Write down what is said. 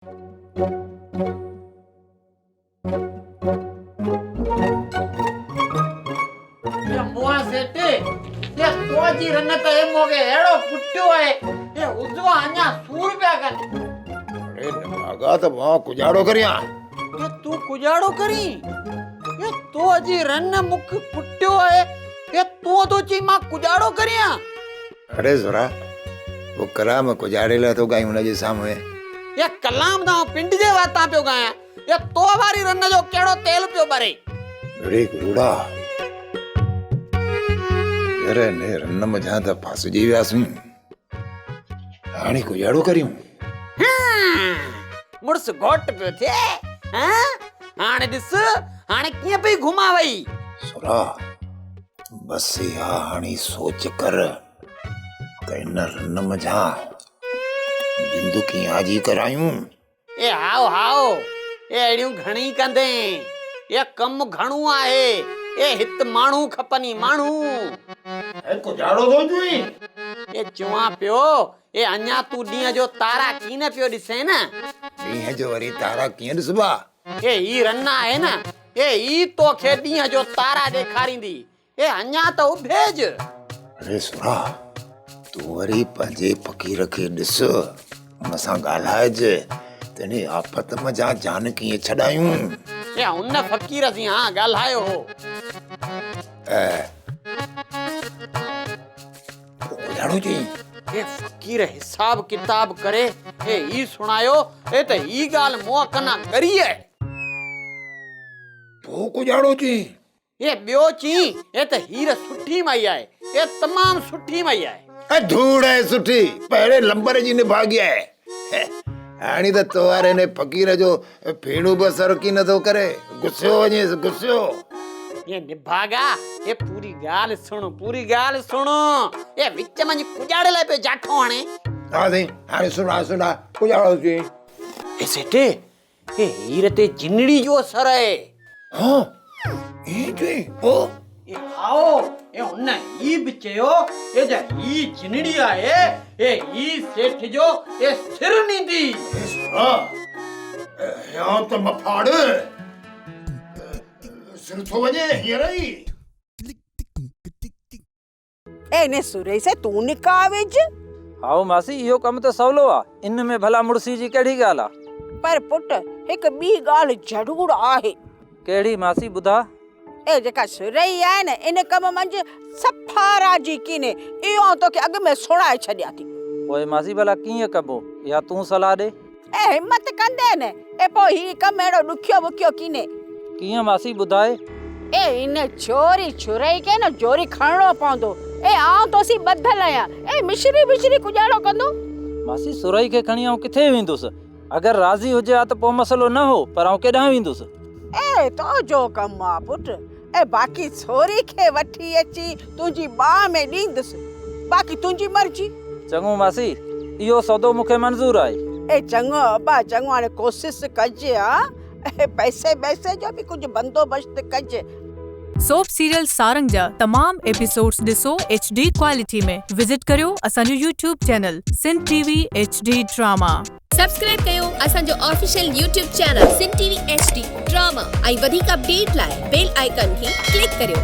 موها سيٺ، اي تو جي رن ته اي موڳي اهڙو ڪٽيو آهي، اي عضوا اڃا سور پيا ڪن. اڙي نڀاڳا ته مان ڪجاڙو ڪريان. اي تون ڪجاڙو ڪرين؟ اي تو جي رن مون کي ڪٽيو آهي، اي تون ٿو چئين مان ڪجاڙو ڪريان؟ اڙي زورا، پوء ڪلام ڪجاڙي لاء ٿو ڳائين هن جي سامهون. اي ڪلام ته آئون پنڊ جي واتان پيو ڳايان. اي تو واري رن جو ڪهڙو تيل پيو ٻري. اڙي گلوڙا، يار هن رن منجهان ته ڦاسجي وياسون. هاڻي ڪجاڙو ڪريون. مڙس گهوٽ پيو ٿئي. هاڻي ڏس، هاڻي ڪيئن پئي گهماوئي. سورا، بس اها هاڻي سوچ ڪر ته هن رن منجهان جند ڪيئن آجي ڪرايون. اي هائو هائو، اي اهڙيون گهڻي ڪندين. اي ڪم گهڻو آهي. اي هت ماڻهو کپني، ماڻهو. اي ڪجاڙو ٿو چوين؟ اي چوان پيو، اي اڃا تون ڏينهن جو تارا ڪين پيو ڏسين نه؟ ڏينهن جو وري تارا ڪيئن ڏسبا؟ اي هي رن آهي نه، اي هي توکي ڏينهن جو تارا ڏيکاريندي. اي اڃا ته اڀيج. اڙي سورا، تون وري پنهنجي فقير کي ڏس، ان سان ڳالهائج ته انهي آفت منجهان جان ڪيئن ڇڏايون. اي هن فقير سين ها ڳالهايو هو. پوء ڪهڙو چئين؟ اي فقير حساب ڪتاب ڪري اي هي سڻايو اي ته هي ڳالهه مون ڪنا ڳري آهي. پوء ڪجاڙو چئين؟ اي ٻيو چئين اي ته هير سٺي مائي آهي، اي تمام سٺي مائي آهي. اي ڌوڙ آهي سٺي، پهرين لمبر جي نڀاڳي آهي. هاڻي ته تو واري انهي فقير جو ڦيڻو به اثر ڪين ٿو ڪري، گسيو وڃيس گسيو. اي نڀاڳا، اي پوري ڳالهه سڻ، پوري ڳالهه سڻ. اي وچ منجهه ڪجاڙي لاء پيو جاٺو هڻين. ها سائين، هاڻي سڻاء سڻاء، ڪجاڙو چئين. اي سيٺ، اي هير تي جنڙي جو اثر آهي. ها ائين چئين پوء؟ اي هائو، اي هن هي به چيو اي جا هي جنڙي آهي، اي هي سيٺ جو اي سر نيندي. اي سورا، هيان ته مڦاڙ، سر ٿو وڃي هينئر ئي. اي ني سرهي سي تون نڪاح وجهه. هائو ماسي اهو ڪم ته سولو آ، ان ۾ ڀلا مڙسي جي ڪهڙي ڳالهه آ. پر پٽ هڪ ٻي ڳالهه ضرور آهي. ڪهڙي ماسي ٻڌاء. اي جيڪا سرهي آهي نه ان ڪم منجهه صفا راضي ڪينهي، اهو آئون توکي اڳ ۾ سڻائي ڇڏيان ٿي. پوء ماسي ڀلا ڪيئن ڪبو، اها تون صلاح ڏي. اي همت ڪندين نه، اي پوء هي ڪم اهڙو ڏکيو وکيو ڪينهي. ڪيئن ماسي ٻڌاء. اي هن ڇوري ڇرئي کي نه زوري کڻڻو پوندو. اي آئون توسين ٻڌل آهيان. اي مشري بشري ڪڄاڙو ڪندو. ماسي سرئي کي کڻي آئون ڪٿي ويندس. اگر راضي هجي ها ته پوء مسئلو نه هو پر آئون ڪيڏانهن ويندس. اي تو جو ڪم آ پٽ. اي باقي ڇوري کي وٺي اچي تنهنجي ٻانهن ۾ ڏيندس. باقي تنهنجي مرضي. چڱو ماسي، اهو سودو مون کي منظور آهي. اي چڱو ابا چڱو هاڻي ڪوشش ڪج ها. اي پئسي ٻئسي جو به ڪجهه بندوبست ڪج. سوپ سيريل سارنگ جا تمام ايپيسوڊز ڏسو ايڇ ڊي ڪوالٽي ۾ وزٽ ڪريو اسان جو YouTube channel Sindh T V H D drama. Subscribe ڪيو اسان جو official YouTube channel Sindh T V H D drama ۽ وڌيڪ اپڊيٽ لاء بيل آئيڪان کي ڪلڪ ڪريو.